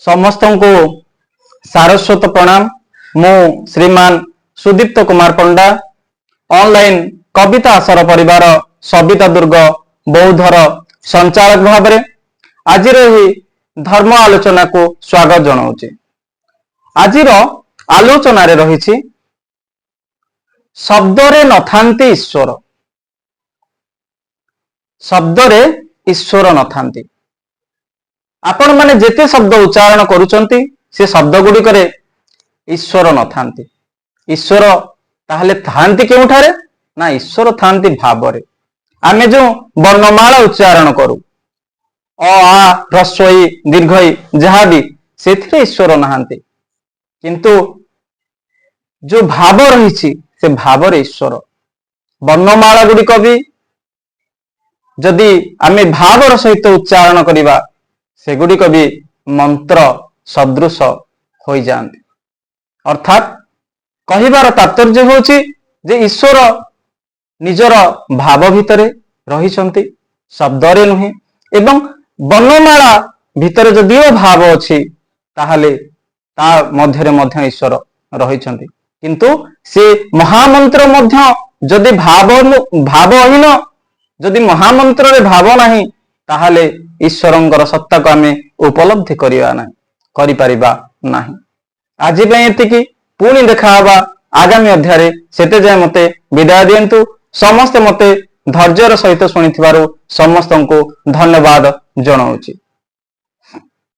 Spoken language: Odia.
ସମସ୍ତଙ୍କୁ ସାରସ୍ୱତ ପ୍ରଣାମ। ମୁଁ ଶ୍ରୀମାନ ସୁଦୀପ୍ତ କୁମାର ପଣ୍ଡା, ଅନଲାଇନ କବିତା ଆସର ପରିବାର ସବିତା ଦୁର୍ଗ ବୌଦ୍ଧର ସଞ୍ଚାଳକ ଭାବରେ ଆଜିର ଏହି ଧର୍ମ ଆଲୋଚନାକୁ ସ୍ୱାଗତ ଜଣାଉଛି। ଆଜିର ଆଲୋଚନାରେ ରହିଛି, ଶବ୍ଦରେ ନଥାନ୍ତି ଈଶ୍ୱର। ଶବ୍ଦରେ ଈଶ୍ୱର ନଥାନ୍ତି। ଆପଣମାନେ ଯେତେ ଶବ୍ଦ ଉଚ୍ଚାରଣ କରୁଛନ୍ତି, ସେ ଶବ୍ଦ ଗୁଡ଼ିକରେ ଈଶ୍ୱର ନଥାନ୍ତି। ଈଶ୍ୱର ତାହେଲେ ଥାଆନ୍ତି କେଉଁଠାରେ ନା, ଈଶ୍ୱର ଥାଆନ୍ତି ଭାବରେ। ଆମେ ଯୋଉ ବର୍ଣ୍ଣମାଳା ଉଚ୍ଚାରଣ କରୁ, ଅ, ଆ, ହ୍ରସ୍ୱ ଇ, ଦୀର୍ଘ ଈ, ଯାହା ବି, ସେଥିରେ ଈଶ୍ୱର ନାହାନ୍ତି। କିନ୍ତୁ ଯୋଉ ଭାବ ରହିଛି, ସେ ଭାବରେ ଈଶ୍ୱର। ବର୍ଣ୍ଣମାଳା ଗୁଡ଼ିକ ବି ଯଦି ଆମେ ଭାବର ସହିତ ଉଚ୍ଚାରଣ କରିବା, ସେଗୁଡ଼ିକ ବି ମନ୍ତ୍ର ସଦୃଶ ହୋଇଯାଆନ୍ତି। ଅର୍ଥାତ୍ କହିବାର ତାତ୍ପର୍ଯ୍ୟ ହେଉଛି ଯେ ଈଶ୍ୱର ନିଜର ଭାବ ଭିତରେ ରହିଛନ୍ତି, ଶବ୍ଦରେ ନୁହେଁ। ଏବଂ ବର୍ଣ୍ଣମାଳା ଭିତରେ ଯଦିଓ ଭାବ ଅଛି, ତାହେଲେ ତା ମଧ୍ୟରେ ମଧ୍ୟ ଈଶ୍ୱର ରହିଛନ୍ତି। କିନ୍ତୁ ସେ ମହାମନ୍ତ୍ର ମଧ୍ୟ ଯଦି ଭାବହୀନ, ଯଦି ମହାମନ୍ତ୍ରରେ ଭାବ ନାହିଁ, ତାହେଲେ ଈଶ୍ୱରଙ୍କର ସତ୍ତାକୁ ଆମେ ଉପଲବ୍ଧି କରିବା ନାହିଁ, କରିପାରିବା ନାହିଁ। ଆଜି ପାଇଁ ଏତିକି। ପୁଣି ଦେଖା ହବା ଆଗାମୀ ଅଧ୍ୟାୟରେ। ସେତେ ଯାଏ ମତେ ବିଦାୟ ଦିଅନ୍ତୁ। ସମସ୍ତେ ମତେ ଧୈର୍ଯ୍ୟର ସହିତ ଶୁଣିଥିବାରୁ ସମସ୍ତଙ୍କୁ ଧନ୍ୟବାଦ ଜଣାଉଛି।